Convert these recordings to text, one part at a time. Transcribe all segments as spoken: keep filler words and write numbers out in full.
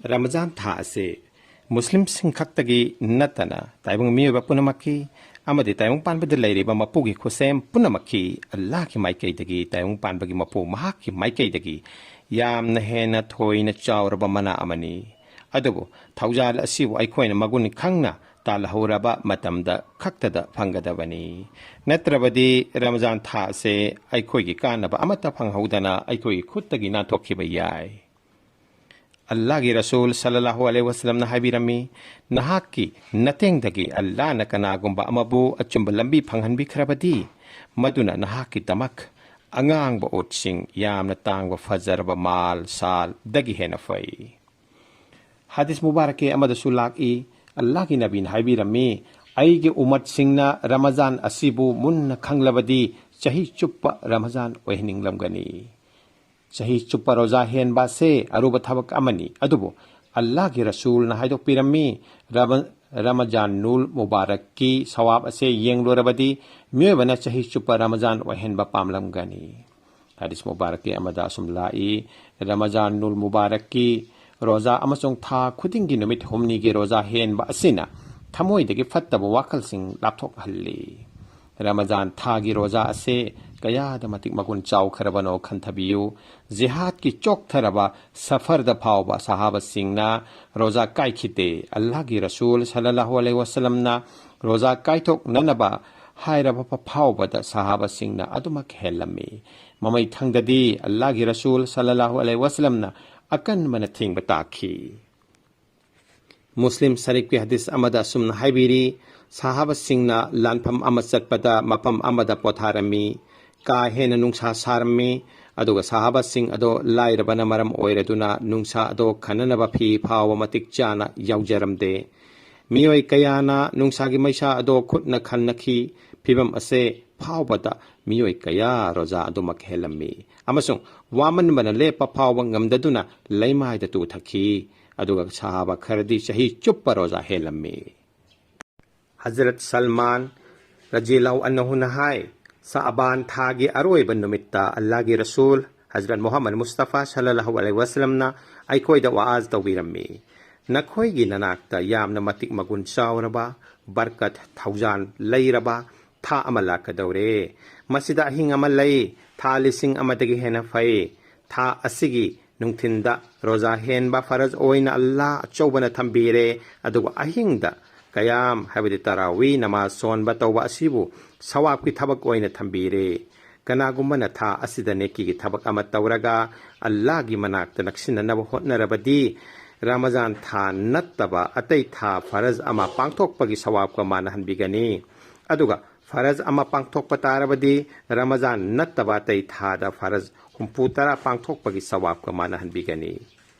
ꯔꯃꯖꯥꯟ ꯊꯥ ꯑꯁꯤ ꯃꯨꯁꯂꯤꯝꯁꯤꯡ ꯈꯛꯇꯒꯤ ꯅꯠꯇꯅ ꯇꯥꯏꯕꯪ ꯃꯤꯑꯣꯏꯕ ꯄꯨꯝꯅꯃꯛꯀꯤ ꯑꯃꯗꯤ ꯇꯥꯏꯕꯪ ꯄꯥꯟꯕꯗ ꯂꯩꯔꯤꯕ ꯃꯄꯨꯒꯤ ꯈꯨꯠꯁꯦꯝ ꯄꯨꯝꯅꯃꯛꯀꯤ ꯑꯜꯂꯥꯍꯒꯤ ꯃꯥꯏꯀꯩꯗꯒꯤ, ꯇꯥꯏꯕꯪ ꯄꯥꯟꯕꯒꯤ ꯃꯄꯨ ꯃꯍꯥꯛꯀꯤ ꯃꯥꯏꯀꯩꯗꯒꯤ ꯌꯥꯝꯅ ꯍꯦꯟꯅ ꯊꯣꯏꯅ ꯆꯥꯎꯔꯕ ꯃꯅꯥ ꯑꯃꯅꯤ꯫ ꯑꯗꯨꯕꯨ ꯊꯧꯖꯥꯜ ꯑꯁꯤꯕꯨ ꯑꯩꯈꯣꯏꯅ ꯃꯒꯨꯟ ꯈꯪꯅ ꯇꯥꯜꯍꯧꯔꯕ ꯃꯇꯝꯗ ꯈꯛꯇꯗ ꯐꯪꯒꯗꯕꯅꯤ꯫ ꯅꯠꯇ꯭ꯔꯕꯗꯤ ꯔꯃꯖꯥꯟ ꯊꯥ ꯑꯁꯦ ꯑꯩꯈꯣꯏꯒꯤ ꯀꯥꯟꯅꯕ ꯑꯃꯠꯇ ꯐꯪꯍꯧꯗꯅ ꯑꯩꯈꯣꯏꯒꯤ ꯈꯨꯠꯇꯒꯤ ꯅꯥꯟꯊꯣꯛꯈꯤꯕ ꯌꯥꯏ꯫ ꯑꯜꯂꯥꯍꯒꯤ ꯔꯁꯨꯜ ꯁꯜꯂꯜꯂꯥꯍꯨ ꯑꯂꯩꯍꯤ ꯋꯁꯜꯂꯝꯅ ꯍꯥꯏꯕꯤꯔꯝꯃꯤ, "ꯅꯍꯥꯛꯀꯤ ꯅꯇꯦꯡꯗꯒꯤ ꯑꯜꯂꯥꯍꯅ ꯀꯅꯥꯒꯨꯝꯕ ꯑꯃꯕꯨ ꯑꯆꯨꯝꯕ ꯂꯝꯕꯤ ꯐꯪꯍꯟꯕꯤꯈ꯭ꯔꯕꯗꯤ, ꯃꯗꯨꯅ ꯅꯍꯥꯛꯀꯤꯗꯃꯛ ꯑꯉꯥꯡꯕ ꯎꯠꯁꯤꯡ, ꯌꯥꯝꯅ ꯇꯥꯡꯕ ꯐꯖꯔꯕ ꯃꯥꯜ ꯁꯥꯜꯗꯒꯤ ꯍꯦꯟꯅ ꯐꯩ"꯫ ꯍꯗꯤꯁ ꯃꯨꯕꯥꯔꯛꯀꯤ ꯑꯃꯗꯁꯨ ꯂꯥꯛꯏ, ꯑꯜꯂꯥꯍꯒꯤ ꯅꯕꯤꯅ ꯍꯥꯏꯕꯤꯔꯝꯃꯤ, "ꯑꯩꯒꯤ ꯎꯃꯠꯁꯤꯡꯅ ꯔꯃꯖꯥꯟ ꯑꯁꯤꯕꯨ ꯃꯨꯟꯅ ꯈꯪꯂꯕꯗꯤ ꯆꯍꯤ ꯆꯨꯞꯄ ꯔꯃꯖꯥꯟ ꯑꯣꯏꯍꯟꯅꯤꯡꯂꯝꯒꯅꯤ"꯫ ꯆꯍꯤ ꯆꯨꯞꯄ ꯔꯣꯖꯥ ꯍꯦꯟꯕ ꯑꯁꯦ ꯑꯔꯨꯕ ꯊꯕꯛ ꯑꯃꯅꯤ, ꯑꯗꯨꯕꯨ ꯑꯜꯂꯥꯍꯒꯤ ꯔꯁꯨꯜꯅ ꯍꯥꯏꯗꯣꯛꯄꯤꯔꯝꯃꯤ, ꯔꯃ-, ꯔꯃꯖꯥꯟ ꯅꯨꯜ ꯃꯨꯕꯥꯔꯛꯀꯤ ꯁꯋꯥꯕ ꯑꯁꯦ ꯌꯦꯡꯂꯨꯔꯕꯗꯤ ꯃꯤꯑꯣꯏꯕꯅ ꯆꯍꯤ ꯆꯨꯞꯄ ꯔꯃꯖꯥꯟ ꯑꯣꯏꯍꯟꯕ ꯄꯥꯝꯂꯝꯒꯅꯤ꯫ ꯍꯗꯤꯁ ꯃꯨꯕꯥꯔꯛꯀꯤ ꯑꯃꯗ ꯑꯁꯨꯝ ꯂꯥꯛꯏ, ꯔꯃꯖꯥꯟ ꯅꯨꯜ ꯃꯨꯕꯥꯔꯛꯀꯤ ꯔꯣꯖꯥ ꯑꯃꯁꯨꯡ ꯊꯥ ꯈꯨꯗꯤꯡꯒꯤ ꯅꯨꯃꯤꯠ ꯍꯨꯝꯅꯤꯒꯤ ꯔꯣꯖꯥ ꯍꯦꯟꯕ ꯑꯁꯤꯅ ꯊꯃꯣꯏꯗꯒꯤ ꯐꯠꯇꯕ ꯋꯥꯈꯜꯁꯤꯡ ꯂꯥꯞꯊꯣꯛꯍꯜꯂꯤ꯫ ꯔꯃꯖꯥꯟ ꯊꯥꯒꯤ ꯔꯣꯖꯥ ꯑꯁꯦ ꯀꯌꯥꯗ ꯃꯇꯤꯛ ꯃꯒꯨꯟ ꯆꯥꯎꯈ꯭ꯔꯕꯅꯣ ꯈꯟꯊꯕꯤꯌꯨ꯫ ꯖꯤꯍꯥꯗꯀꯤ ꯆꯣꯛꯊꯔꯕ ꯁꯐꯔꯗ ꯐꯥꯎꯕ ꯁꯍꯥꯕꯁꯤꯡꯅ ꯔꯣꯖꯥ ꯀꯥꯏꯈꯤꯗꯦ꯫ ꯑꯜꯂꯥꯍꯒꯤ ꯔꯁꯨꯜ ꯁꯜꯂꯜꯂꯥꯍꯨ ꯑꯂꯩꯍꯤ ꯋꯁꯜꯂꯝꯅ ꯔꯣꯖꯥ ꯀꯥꯏꯊꯣꯛꯅꯅꯕ ꯍꯥꯏꯔꯕ ꯐꯥꯎꯕꯗ ꯁꯍꯥꯕꯁꯤꯡꯅ ꯑꯗꯨꯃꯛ ꯍꯦꯜꯂꯝꯃꯤ꯫ ꯃꯃꯩꯊꯪꯗꯗꯤ ꯑꯜꯂꯥꯍꯒꯤ ꯔꯁꯨꯜ ꯁꯜꯂꯜꯂꯥꯍꯨ ꯑꯂꯩꯍꯤ ꯋꯁꯜꯂꯝꯅ ꯑꯀꯟꯕꯅ ꯊꯤꯡꯕ ꯇꯥꯈꯤ꯫ ꯃꯨꯁꯂꯤꯝ ꯁꯔꯤꯐꯀꯤ ꯍꯗꯤꯁ ꯑꯃꯗ ꯑꯁꯨꯝꯅ ꯍꯥꯏꯕꯤꯔꯤ, ꯁꯍꯥꯕꯁꯤꯡꯅ ꯂꯥꯟꯐꯝ ꯑꯃ ꯆꯠꯄꯗ ꯃꯐꯝ ꯑꯃꯗ ꯄꯣꯊꯥꯔꯝꯃꯤ꯫ ꯀꯥ ꯍꯦꯟꯅ ꯅꯨꯡꯁꯥ ꯁꯥꯔꯝꯃꯤ, ꯑꯗꯨꯒ ꯁꯍꯥꯕꯁꯤꯡ ꯑꯗꯣ ꯂꯥꯏꯔꯕꯅ ꯃꯔꯝ ꯑꯣꯏꯔꯗꯨꯅ ꯅꯨꯡꯁꯥ ꯑꯗꯣ ꯈꯟꯅꯅꯕ ꯐꯤ ꯐꯥꯎꯕ ꯃꯇꯤꯛ ꯆꯥꯅ ꯌꯥꯎꯖꯔꯝꯗꯦ꯫ ꯃꯤꯑꯣꯏ ꯀꯌꯥꯅ ꯅꯨꯡꯁꯥꯒꯤ ꯃꯩꯁꯥ ꯑꯗꯣ ꯈꯨꯠꯅ ꯈꯟꯅꯈꯤ꯫ ꯐꯤꯕꯝ ꯑꯁꯦ ꯐꯥꯎꯕꯗ ꯃꯤꯑꯣꯏ ꯀꯌꯥ ꯔꯣꯖꯥ ꯑꯗꯨꯃꯛ ꯍꯦꯜꯂꯝꯃꯤ, ꯑꯃꯁꯨꯡ ꯋꯥꯃꯟꯕꯅ ꯂꯦꯞꯄ ꯐꯥꯎꯕ ꯉꯝꯗꯗꯨꯅ ꯂꯩꯃꯥꯏꯗ ꯇꯨꯊꯈꯤ꯫ ꯑꯗꯨꯒ ꯁꯍꯥꯕ ꯈꯔꯗꯤ ꯆꯍꯤ ꯆꯨꯞꯄ ꯔꯣꯖꯥ ꯍꯦꯜꯂꯝꯃꯤ꯫ ꯍꯖꯔꯠ ꯁꯜꯃꯥꯟ ꯔꯖꯤꯌꯜꯂꯥꯍꯨ ꯑꯟꯍꯨꯅ ꯍꯥꯏ, ꯁꯥꯕꯥꯟ ꯊꯥꯒꯤ ꯑꯔꯣꯏꯕ ꯅꯨꯃꯤꯠꯇ ꯑꯜꯂꯥꯍꯒꯤ ꯔꯁꯨꯜ ꯍꯖꯔꯠ ꯃꯨꯍꯝꯃꯗ ꯃꯨꯁꯇꯐꯥ ꯁꯜꯂꯜꯂꯥꯍꯨ ꯑꯂꯩꯍꯤ ꯋꯁꯜꯂꯝꯅ ꯑꯩꯈꯣꯏꯗ ꯋꯥꯑꯥꯖ ꯇꯧꯕꯤꯔꯝꯃꯤ꯫ ꯅꯈꯣꯏꯒꯤ ꯅꯅꯥꯛꯇ ꯌꯥꯝꯅ ꯃꯇꯤꯛ ꯃꯒꯨꯟ ꯆꯥꯎꯔꯕ, ꯕꯔꯀꯠ, ꯊꯧꯖꯥꯟ ꯂꯩꯔꯕ ꯊꯥ ꯑꯃ ꯂꯥꯛꯀꯗꯧꯔꯦ꯫ ꯃꯁꯤꯗ ꯑꯍꯤꯡ ꯑꯃ ꯂꯩ, ꯊꯥ ꯂꯤꯁꯤꯡ ꯑꯃꯗꯒꯤ ꯍꯦꯟꯅ ꯐꯩ꯫ ꯊꯥ ꯑꯁꯤꯒꯤ ꯅꯨꯡꯊꯤꯟꯗ ꯔꯣꯖꯥ ꯍꯦꯟꯕ ꯐꯔꯖ ꯑꯣꯏꯅ ꯑꯜꯂꯥꯍ ꯑꯆꯧꯕꯅ ꯊꯝꯕꯤꯔꯦ, ꯑꯗꯨꯒ ꯑꯍꯤꯡꯗ ꯀꯌꯥꯝ, ꯍꯥꯏꯕꯗꯤ ꯇꯔꯥꯋꯤ ꯅꯃꯥꯖ ꯁꯣꯟꯕ ꯇꯧꯕ ꯑꯁꯤꯕꯨ ꯁꯋꯥꯕꯀꯤ ꯊꯕꯛ ꯑꯣꯏꯅ ꯊꯝꯕꯤꯔꯦ꯫ ꯀꯅꯥꯒꯨꯝꯕꯅ ꯊꯥ ꯑꯁꯤꯗ ꯅꯦꯀꯤꯒꯤ ꯊꯕꯛ ꯑꯃ ꯇꯧꯔꯒ ꯑꯜꯂꯥꯍꯒꯤ ꯃꯅꯥꯛꯇ ꯅꯛꯁꯤꯟꯅꯅꯕ ꯍꯣꯠꯅꯔꯕꯗꯤ, ꯔꯃꯖꯥꯟ ꯊꯥ ꯅꯠꯇꯕ ꯑꯇꯩ ꯊꯥ ꯐꯔꯖ ꯑꯃ ꯄꯥꯡꯊꯣꯛꯄꯒꯤ ꯁꯋꯥꯕꯀ ꯃꯥꯟꯅꯍꯟꯕꯤꯒꯅꯤ꯫ ꯑꯗꯨꯒ ꯐꯔꯖ ꯑꯃ ꯄꯥꯡꯊꯣꯛꯄ ꯇꯥꯔꯕꯗꯤ, ꯔꯃꯖꯥꯟ ꯅꯠꯇꯕ ꯑꯇꯩ ꯊꯥꯗ ꯐꯔꯖ ꯍꯨꯝꯐꯨ ꯇꯔꯥ ꯄꯥꯡꯊꯣꯛꯄꯒꯤ ꯁꯋꯥꯕꯀ ꯃꯥꯟꯅꯍꯟꯕꯤꯒꯅꯤ꯫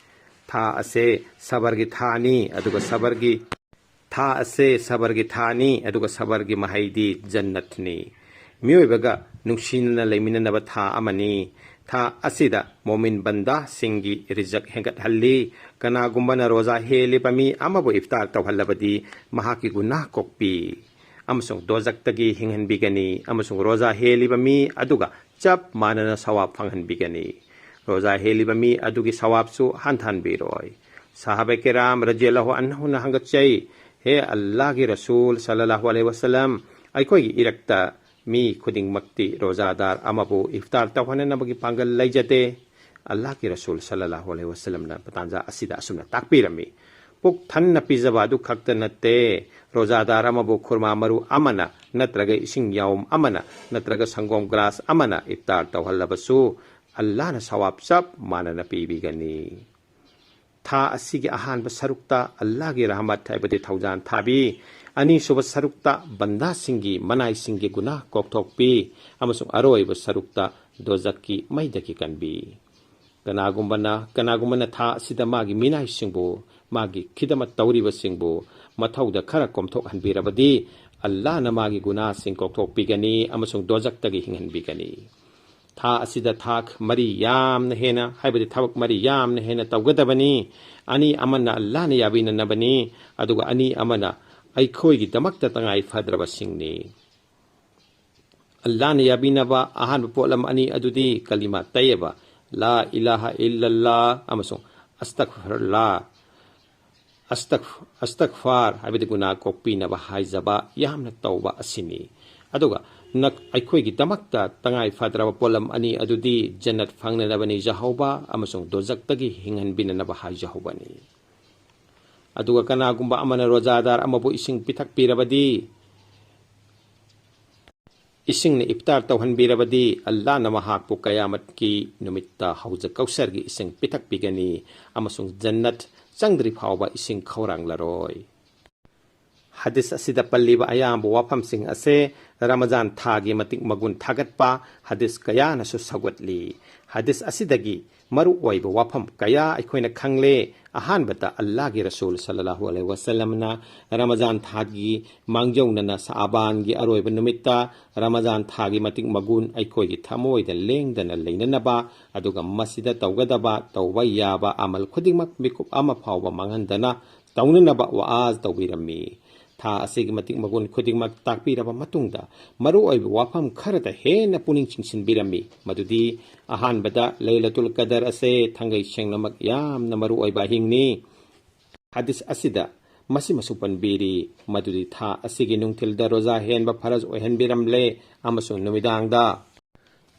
ꯊꯥ ꯑꯁꯦ ꯁꯕꯔꯒꯤ ꯊꯥꯅꯤ, ꯑꯗꯨꯒ ꯁꯕꯔꯒꯤ, ꯊꯥ ꯑꯁꯦ ꯁꯕꯔꯒꯤ ꯊꯥꯅꯤ, ꯑꯗꯨꯒ ꯁꯕꯔꯒꯤ ꯃꯍꯩꯗꯤ ꯖꯟꯅꯠꯅꯤ꯫ ꯃꯤꯑꯣꯏꯕꯒ ꯅꯨꯡꯁꯤꯅꯅ ꯂꯩꯃꯤꯟꯅꯅꯕ ꯊꯥ ꯑꯃꯅꯤ꯫ ꯊꯥ ꯑꯁꯤꯗ ꯃꯣꯃꯤꯟ ꯕꯟꯗꯥꯁꯤꯡꯒꯤ ꯔꯤꯖꯛ ꯍꯦꯟꯒꯠꯍꯜꯂꯤ꯫ ꯀꯅꯥꯒꯨꯝꯕꯅ ꯔꯣꯖꯥ ꯍꯦꯜꯂꯤꯕ ꯃꯤ ꯑꯃꯕꯨ ꯏꯐꯇꯥꯔ ꯇꯧꯍꯜꯂꯕꯗꯤ, ꯃꯍꯥꯛꯀꯤ ꯒꯨꯅꯥꯍ ꯀꯣꯛꯄꯤ ꯑꯃꯁꯨꯡ ꯗꯣꯖꯛꯇꯒꯤ ꯍꯤꯡꯍꯟꯕꯤꯒꯅꯤ, ꯑꯃꯁꯨꯡ ꯔꯣꯖꯥ ꯍꯦꯜꯂꯤꯕ ꯃꯤ ꯑꯗꯨꯒ ꯆꯞ ꯃꯥꯟꯅꯅ ꯁꯋꯥꯕ ꯐꯪꯍꯟꯕꯤꯒꯅꯤ꯫ ꯔꯣꯖꯥ ꯍꯦꯜꯂꯤꯕ ꯃꯤ ꯑꯗꯨꯒꯤ ꯁꯋꯥꯕꯁꯨ ꯍꯟꯊꯍꯟꯕꯤꯔꯣꯏ꯫ ꯁꯍꯥꯕ ꯀꯤꯔꯥꯝ ꯔꯖꯤꯌꯜꯂꯥꯍꯨ ꯑꯟꯍꯨꯅ ꯍꯪꯒꯠꯆꯩ, "ꯍꯦ ꯑꯜꯂꯥꯍꯒꯤ ꯔꯁꯨꯜ ꯁꯜꯂꯜꯂꯥꯍꯨ ꯑꯂꯩꯍꯤ ꯋꯁꯜꯂꯝ, ꯑꯩꯈꯣꯏꯒꯤ ꯏꯔꯛꯇ ꯃꯤ ꯈꯨꯗꯤꯡꯃꯛꯇꯤ ꯔꯣꯖꯥꯗꯥꯔ ꯑꯃꯕꯨ ꯏꯐꯇꯥꯔ ꯇꯧꯍꯟꯅꯅꯕꯒꯤ ꯄꯥꯡꯒꯜ ꯂꯩꯖꯗꯦ꯫" ꯑꯜꯂꯥꯍꯒꯤ ꯔꯁꯨꯜ ꯁꯜꯂꯜꯂꯥꯍꯨ ꯑꯂꯩꯍꯤ ꯋꯁꯜꯂꯝꯅ ꯇꯥꯟꯖꯥ ꯑꯁꯤꯗ ꯑꯁꯨꯝꯅ ꯇꯥꯛꯄꯤꯔꯝꯃꯤ, "ꯄꯨꯛ ꯊꯟꯅ ꯄꯤꯖꯕ ꯑꯗꯨ ꯈꯛꯇ ꯅꯠꯇꯦ, ꯔꯣꯖꯥꯗꯥꯔ ꯑꯃꯕꯨ ꯈꯨꯔꯃꯥ ꯃꯔꯨ ꯑꯃꯅ, ꯅꯠꯇ꯭ꯔꯒ ꯏꯁꯤꯡ ꯌꯥꯎꯝ ꯑꯃꯅ, ꯅꯠꯇ꯭ꯔꯒ ꯁꯪꯒꯣꯝ ꯒ꯭ꯂꯥꯁ ꯑꯃꯅ ꯏꯐꯇꯥꯔ ꯇꯧꯍꯜꯂꯕꯁꯨ, ꯑꯜꯂꯥꯍꯅ ꯁꯋꯥꯕ ꯆꯞ ꯃꯥꯟꯅꯅ ꯄꯤꯕꯤꯒꯅꯤ꯫" ꯊꯥ ꯑꯁꯤꯒꯤ ꯑꯍꯥꯟꯕ ꯁꯔꯨꯛꯇ ꯑꯜꯂꯥꯍꯒꯤ ꯔꯍꯃꯠ, ꯍꯥꯏꯕꯗꯤ ꯊꯧꯖꯥꯟ ꯊꯥꯕꯤ, ꯑꯅꯤꯁꯨꯕ ꯁꯔꯨꯛꯇ ꯕꯟꯗꯥꯁꯤꯡꯒꯤ ꯃꯅꯥꯏꯁꯤꯡꯒꯤ ꯒꯨꯅꯥꯍ ꯀꯣꯛꯊꯣꯛꯄꯤ, ꯑꯃꯁꯨꯡ ꯑꯔꯣꯏꯕ ꯁꯔꯨꯛꯇ ꯗꯣꯖꯛꯀꯤ ꯃꯩꯗꯒꯤ ꯀꯟꯕꯤ꯫ ꯀꯅꯥꯒꯨꯝꯕꯅ, ꯀꯅꯥꯒꯨꯝꯕꯅ ꯊꯥ ꯑꯁꯤꯗ ꯃꯥꯒꯤ ꯃꯤꯅꯥꯏꯁꯤꯡꯕꯨ, ꯃꯥꯒꯤ ꯈꯤꯗꯃꯠ ꯇꯧꯔꯤꯕꯁꯤꯡꯕꯨ ꯃꯊꯧꯗ ꯈꯔ ꯀꯣꯝꯊꯣꯛꯍꯟꯕꯤꯔꯕꯗꯤ, ꯑꯜꯂꯥꯍꯅ ꯃꯥꯒꯤ ꯒꯨꯅꯥꯍꯁꯤꯡ ꯀꯣꯛꯊꯣꯛꯄꯤꯒꯅꯤ ꯑꯃꯁꯨꯡ ꯗꯣꯖꯛꯇꯒꯤ ꯍꯤꯡꯍꯟꯕꯤꯒꯅꯤ꯫ ꯊꯥ ꯑꯁꯤꯗ ꯊꯥꯛ ꯃꯔꯤ ꯌꯥꯝꯅ ꯍꯦꯟꯅ, ꯍꯥꯏꯕꯗꯤ ꯊꯕꯛ ꯃꯔꯤ ꯌꯥꯝꯅ ꯍꯦꯟꯅ ꯇꯧꯒꯗꯕꯅꯤ꯫ ꯑꯅꯤ ꯑꯃꯅ ꯑꯜꯂꯥꯍꯅ ꯌꯥꯕꯤꯅꯅꯕꯅꯤ, ꯑꯗꯨꯒ ꯑꯅꯤ ꯑꯃꯅ ꯑꯩꯈꯣꯏꯒꯤꯗꯃꯛꯇ ꯇꯉꯥꯏ ꯐꯗ꯭ꯔꯕꯁꯤꯡꯅꯤ꯫ ꯑꯜꯂꯥꯍꯅ ꯌꯥꯕꯤꯅꯕ ꯑꯍꯥꯟꯕ ꯄꯣꯠꯂꯝ ꯑꯅꯤ ꯑꯗꯨꯗꯤ ꯀꯂꯤꯃꯥ ꯇꯩꯌꯕ, ꯂꯥ ꯏꯂꯥꯍ ꯏꯜꯂꯜꯂꯥꯍ ꯑꯃꯁꯨꯡ ꯑꯁꯇꯛꯐꯔꯨꯜꯂꯥ, ꯑꯁꯇꯛ-, ꯑꯁꯇꯛꯐꯥꯔ ꯍꯥꯏꯕꯗꯤ ꯒꯨꯅꯥ ꯀꯣꯛꯄꯤꯅꯕ ꯍꯥꯏꯖꯕ ꯌꯥꯝꯅ ꯇꯧꯕ ꯑꯁꯤꯅꯤ꯫ ꯑꯗꯨꯒ ꯅ-, ꯑꯩꯈꯣꯏꯒꯤꯗꯃꯛꯇ ꯇꯉꯥꯏ ꯐꯗ꯭ꯔꯕ ꯄꯣꯠꯂꯝ ꯑꯅꯤ ꯑꯗꯨꯗꯤ ꯖꯟꯅꯠ ꯐꯪꯅꯅꯕ ꯅꯤꯖꯍꯧꯕ ꯑꯃꯁꯨꯡ ꯗꯣꯖꯛꯇꯒꯤ ꯍꯤꯡꯍꯟꯕꯤꯅꯅꯕ ꯍꯥꯏꯖꯍꯧꯕꯅꯤ꯫ ꯑꯗꯨꯒ ꯀꯅꯥꯒꯨꯝꯕ ꯑꯃꯅ ꯔꯣꯖꯥꯗꯥꯔ ꯑꯃꯕꯨ ꯏꯁꯤꯡ ꯄꯤꯊꯛꯄꯤꯔꯕꯗꯤ, ꯏꯁꯤꯡꯅ ꯏꯐꯇꯥꯔ ꯇꯧꯍꯟꯕꯤꯔꯕꯗꯤ, ꯑꯜꯂꯥꯍꯅ ꯃꯍꯥꯛꯄꯨ ꯀꯌꯥꯃꯠꯀꯤ ꯅꯨꯃꯤꯠꯇ ꯍꯧꯖ ꯀꯧꯁꯔꯒꯤ ꯏꯁꯤꯡ ꯄꯤꯊꯛꯄꯤꯒꯅꯤ ꯑꯃꯁꯨꯡ ꯖꯟꯅꯠ ꯆꯪꯗ꯭ꯔꯤ ꯐꯥꯎꯕ ꯏꯁꯤꯡ ꯈꯧꯔꯥꯡꯂꯔꯣꯏ꯫ ꯍꯗꯤꯁ ꯑꯁꯤꯗ ꯄꯜꯂꯤꯕ ꯑꯌꯥꯝꯕ ꯋꯥꯐꯝꯁꯤꯡ ꯑꯁꯦ ꯔꯃꯖꯥꯟ ꯊꯥꯒꯤ ꯃꯇꯤꯛ ꯃꯒꯨꯟ ꯊꯥꯒꯠꯄ ꯍꯗꯤꯁ ꯀꯌꯥꯅꯁꯨ ꯁꯧꯒꯠꯂꯤ꯫ ꯍꯗꯤꯁ ꯑꯁꯤꯗꯒꯤ ꯃꯔꯨ ꯑꯣꯏꯕ ꯋꯥꯐꯝ ꯀꯌꯥ ꯑꯩꯈꯣꯏꯅ ꯈꯪꯂꯦ꯫ ꯑꯍꯥꯟꯕꯗ, ꯑꯜꯂꯥꯍꯒꯤ ꯔꯁꯨꯜ ꯁꯜꯂꯜꯂꯥꯍꯨ ꯑꯂꯩꯍꯤ ꯋꯥꯁꯜꯂꯝꯅ ꯔꯃꯖꯥꯟ ꯊꯥꯒꯤ ꯃꯥꯡꯖꯧꯅꯅ ꯁꯥꯕꯥꯟꯒꯤ ꯑꯔꯣꯏꯕ ꯅꯨꯃꯤꯠꯇ ꯔꯃꯖꯥꯟ ꯊꯥꯒꯤ ꯃꯇꯤꯛ ꯃꯒꯨꯟ ꯑꯩꯈꯣꯏꯒꯤ ꯊꯃꯣꯏꯗ ꯂꯦꯡꯗꯅ ꯂꯩꯅꯅꯕ, ꯑꯗꯨꯒ ꯃꯁꯤꯗ ꯇꯧꯒꯗꯕ, ꯇꯧꯕ ꯌꯥꯕ ꯑꯃꯜ ꯈꯨꯗꯤꯡꯃꯛ ꯃꯤꯀꯨꯞ ꯑꯃ ꯐꯥꯎꯕ ꯃꯥꯡꯍꯟꯗꯅ ꯇꯧꯅꯅꯕ ꯋꯥꯑꯥꯖ ꯇꯧꯕꯤꯔꯝꯃꯤ꯫ ꯊꯥ ꯑꯁꯤꯒꯤ ꯃꯇꯤꯛ ꯃꯒꯨꯟ ꯈꯨꯗꯤꯡꯃꯛ ꯇꯥꯛꯄꯤꯔꯕ ꯃꯇꯨꯡꯗ, ꯃꯔꯨꯑꯣꯏꯕ ꯋꯥꯐꯝ ꯈꯔꯗ ꯍꯦꯟꯅ ꯄꯨꯛꯅꯤꯡ ꯆꯤꯡꯁꯤꯟꯕꯤꯔꯝꯃꯤ, ꯃꯗꯨꯗꯤ, ꯑꯍꯥꯟꯕꯗ, ꯂꯩꯂꯇꯨꯜ ꯀꯗꯔ ꯑꯁꯦ ꯊꯥꯡꯒꯩ ꯁꯦꯡꯅꯃꯛ ꯌꯥꯝꯅ ꯃꯔꯨꯑꯣꯏꯕ ꯑꯍꯤꯡꯅꯤ꯫ ꯍꯗꯤꯁ ꯑꯁꯤꯗ ꯃꯁꯤꯃꯁꯨ ꯄꯟꯕꯤꯔꯤ, ꯃꯗꯨꯗꯤ ꯊꯥ ꯑꯁꯤꯒꯤ ꯅꯨꯡꯊꯤꯜꯗ ꯔꯣꯖꯥ ꯍꯦꯟꯕ ꯐꯔꯖ ꯑꯣꯏꯍꯟꯕꯤꯔꯝꯂꯦ ꯑꯃꯁꯨꯡ ꯅꯨꯃꯤꯗꯥꯡꯗ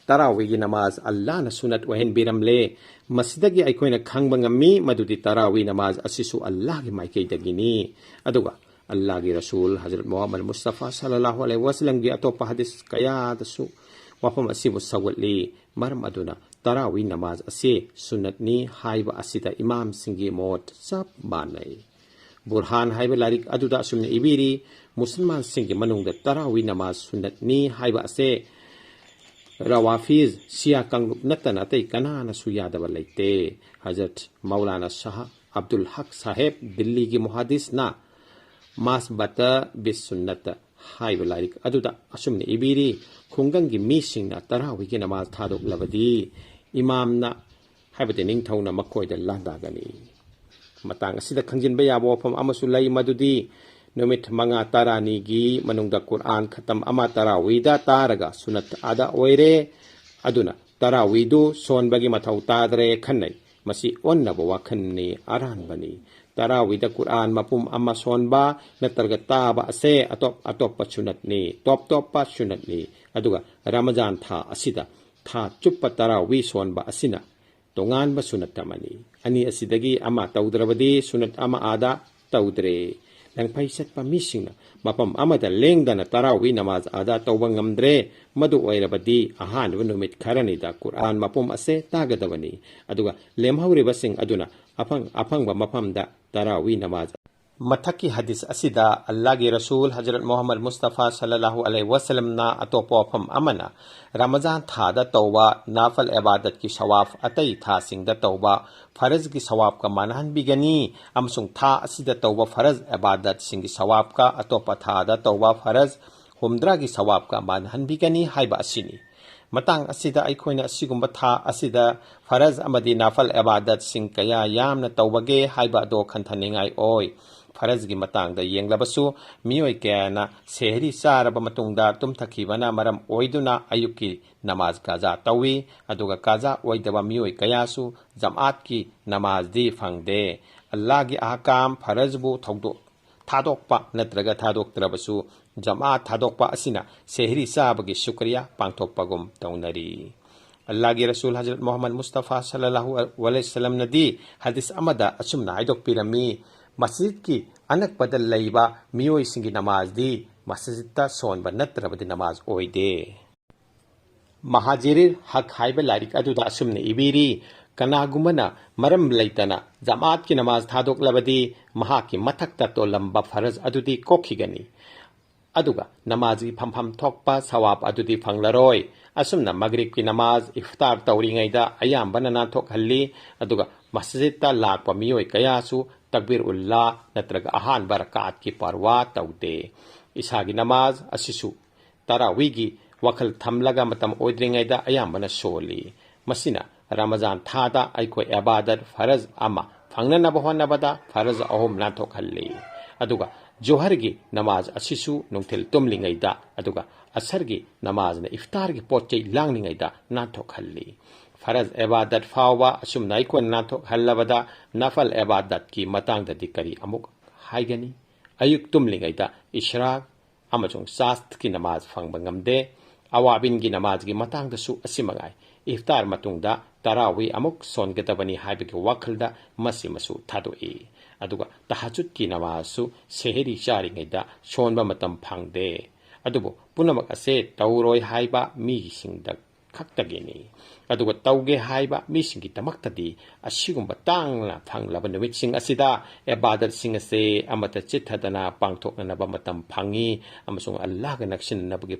ꯇꯔꯥꯋꯤꯒꯤ ꯅꯃꯥꯖ ꯑꯜꯂꯥꯍꯅ ꯁꯨꯅꯠ ꯑꯣꯏꯍꯟꯕꯤꯔꯝꯂꯦ꯫ ꯃꯁꯤꯗꯒꯤ ꯑꯩꯈꯣꯏꯅ ꯈꯪꯕ ꯉꯝꯃꯤ ꯃꯗꯨꯗꯤ ꯇꯔꯥꯋꯤ ꯅꯃꯥꯖ ꯑꯁꯤꯁꯨ ꯑꯜꯂꯥꯍꯒꯤ ꯃꯥꯏꯀꯩꯗꯒꯤꯅꯤ꯫ ꯑꯗꯨꯒ ꯑꯜꯂꯥꯍꯒꯤ ꯔꯁꯨꯜ ꯍꯖꯔꯠ ꯃꯨꯍꯝꯃꯗ ꯃꯨꯁꯇꯐꯥ ꯁꯜꯂꯜꯂꯥꯍꯨ ꯑꯂꯩꯍꯤ ꯋꯥꯁꯂꯝꯒꯤ ꯑꯇꯣꯞꯄ ꯍꯗꯤꯁ ꯀꯌꯥꯗꯁꯨ ꯋꯥꯐꯝ ꯑꯁꯤꯕꯨ ꯁꯧꯒꯠꯂꯤ꯫ ꯃꯔꯝ ꯑꯗꯨꯅ ꯇꯔꯥꯋꯤ ꯅꯃꯥꯖ ꯑꯁꯤ ꯁꯨꯅꯠꯅꯤ ꯍꯥꯏꯕ ꯑꯁꯤꯗ ꯏꯃꯥꯝꯁꯤꯡꯒꯤ ꯃꯣꯠ ꯆꯞ ꯃꯥꯟꯅꯩ꯫ ꯕꯨꯔꯍꯥꯟ ꯍꯥꯏꯕ ꯂꯥꯏꯔꯤꯛ ꯑꯗꯨꯗ ꯑꯁꯨꯝꯅ ꯏꯕꯤꯔꯤ, ꯃꯨꯁꯜꯃꯥꯟꯁꯤꯡꯒꯤ ꯃꯅꯨꯡꯗ ꯇꯔꯥꯋꯤ ꯅꯃꯥꯖ ꯁꯨꯟꯅꯠꯅꯤ ꯍꯥꯏꯕ ꯑꯁꯦ ꯔꯋꯥꯐꯤꯖ, ꯁꯤꯌꯥ ꯀꯥꯡꯂꯨꯞ ꯅꯠꯇꯅ ꯑꯇꯩ ꯀꯅꯥꯅꯁꯨ ꯌꯥꯗꯕ ꯂꯩꯇꯦ꯫ ꯍꯖꯔꯠ ꯃꯧꯂꯥꯅꯥ ꯁꯥꯍ ꯑꯕꯗꯨꯜ ꯍꯛ ꯁꯥꯍꯦꯕ ꯗꯤꯜꯂꯤꯒꯤ ꯃꯨꯍꯥꯗꯤꯁꯅ ꯃꯥꯁꯕꯇ ꯕꯤꯁ ꯁꯨꯟꯅꯠ ꯍꯥꯏꯕ ꯂꯥꯏꯔꯤꯛ ꯑꯗꯨꯗ ꯑꯁꯨꯝꯅ ꯏꯕꯤꯔꯤ, ꯈꯨꯡꯒꯪꯒꯤ ꯃꯤꯁꯤꯡꯅ ꯇꯔꯥꯋꯤꯒꯤ ꯅꯃꯥꯖ ꯊꯥꯗꯣꯛꯂꯕꯗꯤ ꯏꯃꯥꯝꯅ ꯍꯥꯏꯕꯗꯤ ꯅꯤꯡꯊꯧꯅ ꯃꯈꯣꯏꯗ ꯂꯥꯟꯗꯥꯒꯅꯤ꯫ ꯃꯇꯥꯡ ꯑꯁꯤꯗ ꯈꯪꯖꯤꯟꯕ ꯌꯥꯕ ꯋꯥꯐꯝ ꯑꯃꯁꯨ ꯂꯩ, ꯃꯗꯨꯗꯤ ꯅꯨꯃꯤꯠ ꯃꯉꯥ ꯇꯔꯥꯅꯤꯒꯤ ꯃꯅꯨꯡꯗ ꯀꯨꯔꯑꯥꯟ ꯈꯇꯝ ꯑꯃ ꯇꯔꯥꯋꯤꯗ ꯇꯥꯔꯒ ꯁꯨꯅꯠ ꯑꯗꯥ ꯑꯣꯏꯔꯦ꯫ ꯑꯗꯨꯅ ꯇꯔꯥꯋꯤꯗꯨ ꯁꯣꯟꯕꯒꯤ ꯃꯊꯧ ꯇꯥꯗ꯭ꯔꯦ ꯈꯟꯅꯩ꯫ ꯃꯁꯤ ꯑꯣꯟꯅꯕ ꯋꯥꯈꯜꯅꯤ, ꯑꯔꯥꯟꯕꯅꯤ꯫ ꯇꯔꯥꯋꯤꯗ ꯀꯨꯔꯥꯟ ꯃꯄꯨꯝ ꯑꯃ ꯁꯣꯟꯕ ꯅꯠꯇ꯭ꯔꯒ ꯇꯥꯕ ꯑꯁꯦ ꯑꯇꯣꯞ ꯑꯇꯣꯞꯄ ꯁꯨꯅꯠꯅꯤ, ꯇꯣꯞ ꯇꯣꯞꯄ ꯁꯨꯅꯠꯅꯤ꯫ ꯑꯗꯨꯒ ꯔꯃꯖꯥꯟ ꯊꯥ ꯑꯁꯤꯗ ꯊꯥ ꯆꯨꯞꯄ ꯇꯔꯥꯋꯤ ꯁꯣꯟꯕ ꯑꯁꯤꯅ ꯇꯣꯉꯥꯟꯕ ꯁꯨꯅꯠ ꯑꯃꯅꯤ꯫ ꯑꯅꯤ ꯑꯁꯤꯗꯒꯤ ꯑꯃ ꯇꯧꯗ꯭ꯔꯕꯗꯤ ꯁꯨꯅꯠ ꯑꯃ ꯑꯥꯗ ꯇꯧꯗ꯭ꯔꯦ꯫ ꯂꯪꯐꯩ ꯆꯠꯄ ꯃꯤꯁꯤꯡꯅ ꯃꯐꯝ ꯑꯃꯗ ꯂꯦꯡꯗꯅ ꯇꯔꯥꯋꯤ ꯅꯃꯥꯖ ꯑꯗꯥ ꯇꯧꯕ ꯉꯝꯗ꯭ꯔꯦ꯫ ꯃꯗꯨ ꯑꯣꯏꯔꯕꯗꯤ ꯑꯍꯥꯟꯕ ꯅꯨꯃꯤꯠ ꯈꯔꯅꯤꯗ ꯀꯨꯔꯥꯟ ꯃꯄꯨꯝ ꯑꯁꯦ ꯇꯥꯒꯗꯕꯅꯤ꯫ ꯑꯗꯨꯒ ꯂꯦꯝꯍꯧꯔꯤꯕꯁꯤꯡ ꯑꯗꯨꯅ ꯑꯐꯪ ꯑꯐꯪꯕ ꯃꯐꯝꯗ ꯇꯔꯥꯋꯤ ꯅꯃꯥꯖ꯫ ꯃꯊꯛꯀꯤ ꯍꯗꯤꯁ ꯑꯁꯤꯗ ꯑꯜꯂꯥꯍꯒꯤ ꯔꯁꯨꯜ ꯍꯖꯔꯠ ꯃꯨꯍꯝꯃꯗ ꯃꯨꯁꯇꯐꯥ ꯁꯜꯂꯜꯂꯥꯍꯨ ꯑꯂꯩꯍꯤ ꯋꯁꯜꯂꯝꯅ ꯑꯇꯣꯞꯄ ꯋꯥꯐꯝ ꯑꯃꯅ ꯔꯃꯖꯥꯟ ꯊꯥꯗ ꯇꯧꯕ ꯅꯥꯐꯜ ꯏꯕꯥꯗꯠꯀꯤ ꯁꯋꯥꯐ ꯑꯇꯩ ꯊꯥꯁꯤꯡꯗ ꯇꯧꯕ ꯐꯔꯖꯒꯤ ꯁꯋꯥꯐꯀ ꯃꯥꯟꯅꯍꯟꯕꯤꯒꯅꯤ ꯑꯃꯁꯨꯡ ꯊꯥ ꯑꯁꯤꯗ ꯇꯧꯕ ꯐꯔꯖ ꯏꯕꯥꯗꯠꯁꯤꯡꯒꯤ ꯁꯋꯥꯐꯀ ꯑꯇꯣꯞꯄ ꯊꯥꯗ ꯇꯧꯕ ꯐꯔꯖ ꯍꯨꯝꯗ꯭ꯔꯥꯒꯤ ꯁꯋꯥꯐꯀ ꯃꯥꯟꯅꯍꯟꯕꯤꯒꯅꯤ ꯍꯥꯏꯕ ꯑꯁꯤꯅꯤ꯫ ꯃꯇꯥꯡ ꯑꯁꯤꯗ ꯑꯩꯈꯣꯏꯅ ꯑꯁꯤꯒꯨꯝꯕ ꯊꯥ ꯑꯁꯤꯗ ꯐꯔꯖ ꯑꯃꯗꯤ ꯅꯥꯐꯜ ꯏꯕꯥꯗꯠꯁꯤꯡ ꯀꯌꯥ ꯌꯥꯝꯅ ꯇꯧꯕꯒꯦ ꯍꯥꯏꯕ ꯑꯗꯣ ꯈꯟꯊꯅꯤꯡꯉꯥꯏ ꯑꯣꯏ꯫ ꯐꯔꯖꯒꯤ ꯃꯇꯥꯡꯗ ꯌꯦꯡꯂꯕꯁꯨ ꯃꯤꯑꯣꯏ ꯀꯌꯥꯅ ꯁꯦꯍꯔꯤ ꯆꯥꯔꯕ ꯃꯇꯨꯡꯗ ꯇꯨꯝꯊꯈꯤꯕꯅ ꯃꯔꯝ ꯑꯣꯏꯗꯨꯅ ꯑꯌꯨꯛꯀꯤ ꯅꯃꯥꯖ ꯀꯥꯖꯥ ꯇꯧꯏ꯫ ꯑꯗꯨꯒ ꯀꯥꯖꯥ ꯑꯣꯏꯗꯕ ꯃꯤꯑꯣꯏ ꯀꯌꯥꯁꯨ ꯖꯃꯥꯠꯀꯤ ꯅꯃꯥꯖꯗꯤ ꯐꯪꯗꯦ꯫ ꯑꯜꯂꯥꯍꯒꯤ ꯑꯍꯀꯥꯝ ꯐꯔꯖꯕꯨ ꯊꯧꯗꯣꯛ ꯊꯥꯗꯣꯛꯄ ꯅꯠꯇ꯭ꯔꯒ ꯊꯥꯗꯣꯛꯇ꯭ꯔꯕꯁꯨ ꯖꯃꯥꯠ ꯊꯥꯗꯣꯛꯄ ꯑꯁꯤꯅ ꯁꯦꯍꯔꯤ ꯆꯥꯕꯒꯤ ꯁꯨꯀ꯭ꯔꯤꯌꯥ ꯄꯥꯡꯊꯣꯛꯄꯒꯨꯝ ꯇꯧꯅꯔꯤ꯫ ꯑꯜꯂꯥꯍꯒꯤ ꯔꯁꯨꯜ ꯍꯖꯔꯠ ꯃꯨꯍꯝꯃꯗ ꯃꯨꯁꯇꯐꯥ ꯁꯜꯂꯜꯂꯥꯍꯨ ꯑꯂꯩꯍꯤ ꯋꯁꯜꯂꯝꯅꯗꯤ ꯍꯗꯤꯁ ꯑꯃꯗ ꯑꯁꯨꯝꯅ ꯍꯥꯏꯗꯣꯛꯄꯤꯔꯝꯃꯤ, ꯃꯁꯖꯤꯗꯀꯤ ꯑꯅꯛꯄꯗ ꯂꯩꯕ ꯃꯤꯑꯣꯏꯁꯤꯡꯒꯤ ꯅꯃꯥꯖꯗꯤ ꯃꯁꯖꯤꯗꯇ ꯁꯣꯟꯕ ꯅꯠꯇ꯭ꯔꯕꯗꯤ ꯅꯃꯥꯖ ꯑꯣꯏꯗꯦ꯫ ꯃꯍꯥꯖꯤꯔꯤꯔ ꯍꯛ ꯍꯥꯏꯕ ꯂꯥꯏꯔꯤꯛ ꯑꯗꯨꯗ ꯑꯁꯨꯝꯅ ꯏꯕꯤꯔꯤ, ꯀꯅꯥꯒꯨꯝꯕꯅ ꯃꯔꯝ ꯂꯩꯇꯅ ꯖꯃꯥꯠꯀꯤ ꯅꯃꯥꯖ ꯊꯥꯗꯣꯛꯂꯕꯗꯤ ꯃꯍꯥꯛꯀꯤ ꯃꯊꯛꯇ ꯇꯣꯜꯂꯝꯕ ꯐꯔꯖ ꯑꯗꯨꯗꯤ ꯀꯣꯛꯈꯤꯒꯅꯤ꯫ ꯑꯗꯨꯒ ꯅꯃꯥꯖꯒꯤ ꯐꯝꯐꯝ ꯊꯣꯛꯄ ꯁꯋꯥꯕ ꯑꯗꯨꯗꯤ ꯐꯪꯂꯔꯣꯏ꯫ ꯑꯁꯨꯝꯅ ꯃꯒ꯭ꯔꯤꯕꯀꯤ ꯅꯃꯥꯖ ꯏꯐꯇꯥꯔ ꯇꯧꯔꯤꯉꯩꯗ ꯑꯌꯥꯝꯕꯅ ꯅꯥꯟꯊꯣꯛꯍꯜꯂꯤ, ꯑꯗꯨꯒ ꯃꯁꯖꯤꯗꯇ ꯂꯥꯛꯄ ꯃꯤꯑꯣꯏ ꯀꯌꯥꯁꯨ ꯇꯛꯕꯤꯔ ꯎꯜꯂꯥ ꯅꯠꯇ꯭ꯔꯒ ꯑꯍꯥꯟꯕ ꯔꯀꯥꯠꯀꯤ ꯄꯔꯋꯥ ꯇꯧꯗꯦ꯫ ꯏꯁꯥꯒꯤ ꯅꯃꯥꯖ ꯑꯁꯤꯁꯨ ꯇꯔꯥꯋꯤꯒꯤ ꯋꯥꯈꯜ ꯊꯝꯂꯒ ꯃꯇꯝ ꯑꯣꯏꯗ꯭ꯔꯤꯉꯩꯗ ꯑꯌꯥꯝꯕꯅ ꯁꯣꯜꯂꯤ꯫ ꯃꯁꯤꯅ ꯔꯃꯖꯥꯟ ꯊꯥꯗ ꯑꯩꯈꯣꯏ ꯏꯕꯥꯗꯠ ꯐꯔꯖ ꯑꯃ ꯐꯪꯅꯅꯕ ꯍꯣꯠꯅꯕꯗ ꯐꯔꯖ ꯑꯍꯨꯝ ꯅꯥꯟꯊꯣꯛꯍꯜꯂꯤ꯫ ꯑꯗꯨꯒ ꯖꯣꯍꯔꯒꯤ ꯅꯃꯥꯖ ꯑꯁꯤꯁꯨ ꯅꯨꯡꯊꯤꯜ ꯇꯨꯝꯂꯤꯉꯩꯗ, ꯑꯗꯨꯒ ꯑꯁꯔꯒꯤ ꯅꯃꯥꯖꯅ ꯏꯐꯇꯥꯔꯒꯤ ꯄꯣꯠ ꯆꯩ ꯂꯥꯡꯂꯤꯉꯩꯗ ꯅꯥꯟꯊꯣꯛꯍꯜꯂꯤ꯫ ꯐꯔꯖ ꯑꯦꯕꯥꯗꯠ ꯐꯥꯎꯕ ꯑꯁꯨꯝꯅ ꯑꯩꯈꯣꯏꯅ ꯅꯥꯟꯊꯣꯛꯍꯜꯂꯕꯗ ꯅꯐꯜ ꯑꯦꯕꯥꯗꯠꯀꯤ ꯃꯇꯥꯡꯗꯗꯤ ꯀꯔꯤ ꯑꯃꯨꯛ ꯍꯥꯏꯒꯅꯤ? ꯑꯌꯨꯛ ꯇꯨꯝꯂꯤꯉꯩꯗ ꯏꯁ꯭ꯔꯥꯛ ꯑꯃꯁꯨꯡ ꯆꯥꯁꯠꯀꯤ ꯅꯃꯥꯖ ꯐꯪꯕ ꯉꯝꯗꯦ꯫ ꯑꯋꯥꯕꯤꯟꯒꯤ ꯅꯃꯥꯖꯒꯤ ꯃꯇꯥꯡꯗꯁꯨ ꯑꯁꯤ ꯃꯉꯥꯏ꯫ ꯏꯐꯇꯥꯔ ꯃꯇꯨꯡꯗ ꯇꯔꯥꯋꯤ ꯑꯃꯨꯛ ꯁꯣꯟꯒꯗꯕꯅꯤ ꯍꯥꯏꯕꯒꯤ ꯋꯥꯈꯜꯗ ꯃꯁꯤꯃꯁꯨ ꯊꯥꯗꯣꯛꯏ꯫ ꯑꯗꯨꯒ ꯇꯍꯖꯨꯗꯀꯤ ꯅꯃꯥꯖꯁꯨ ꯁꯦꯍꯔꯤ ꯆꯥꯔꯤꯉꯩꯗ ꯁꯣꯟꯕ ꯃꯇꯝ ꯐꯪꯗꯦ꯫ ꯑꯗꯨꯕꯨ ꯄꯨꯝꯅꯃꯛ ꯑꯁꯦ ꯇꯧꯔꯣꯏ ꯍꯥꯏꯕ ꯃꯤꯁꯤꯡꯗ ꯈꯛꯇꯒꯤꯅꯤ꯫ ꯑꯗꯨꯒ ꯇꯧꯒꯦ ꯍꯥꯏꯕ ꯃꯤꯁꯤꯡꯒꯤꯗꯃꯛꯇꯗꯤ ꯑꯁꯤꯒꯨꯝꯕ ꯇꯥꯡꯅ ꯐꯪꯂꯕ ꯅꯨꯃꯤꯠꯁꯤꯡ ꯑꯁꯤꯗ ꯏꯕꯥꯗꯠꯁꯤꯡ ꯑꯁꯦ ꯑꯃꯠꯇ ꯆꯤꯠꯊꯗꯅ ꯄꯥꯡꯊꯣꯛꯅꯅꯕ ꯃꯇꯝ ꯐꯪꯏ ꯑꯃꯁꯨꯡ ꯑꯜꯂꯥꯍꯒ ꯅꯛꯁꯤꯟꯅꯅꯕꯒꯤ